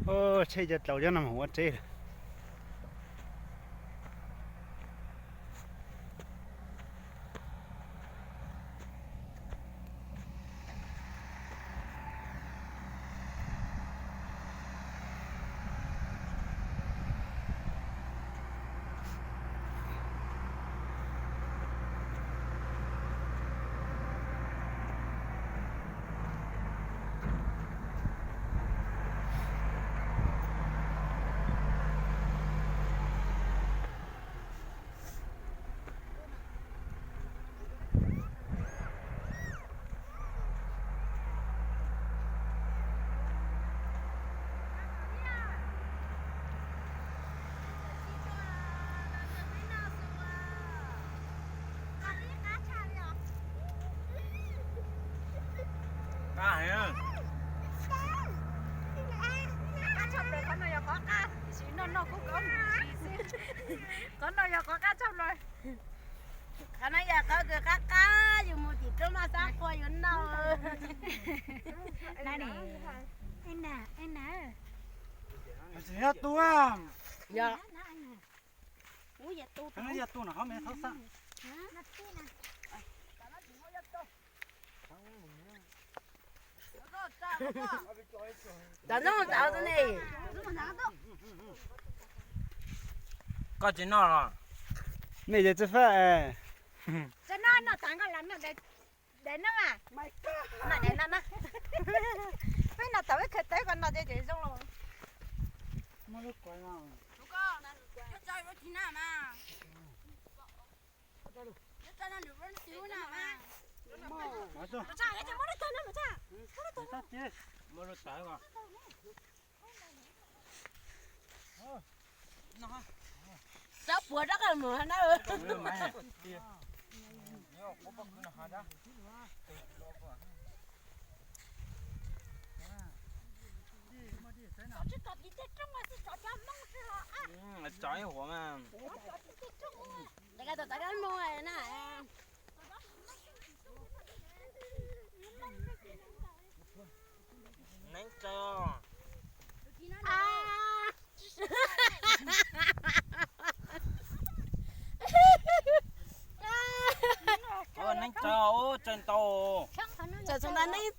Tsheb cov dlaus cov no mus ua tsev lawm. Qab tshaj plaws, qhov no yog qhov qab, tiam sis noj noj kub kub xwb. Qhov no yog qhov qab tshaj plaws. Qhov no yog qhov kws qab qab, yus mus tim roob maj xab qua yuav noj. Tsis yog tu, yog tu no qhov me thaub xab. Cov no tau ne. Koj tsis noj los? Nej ces tsis faj. Tsis noj, noj tas koj los noj. Dais noj mas, noj dais noj na. Peb noj tau ib khawv tawv, koj noj ces zoo los. Txhob puas rab qaj mus na. Tso ib huam mas. Neeb tso. Neeb tso, tso ntau. Tso txog ntawm neeb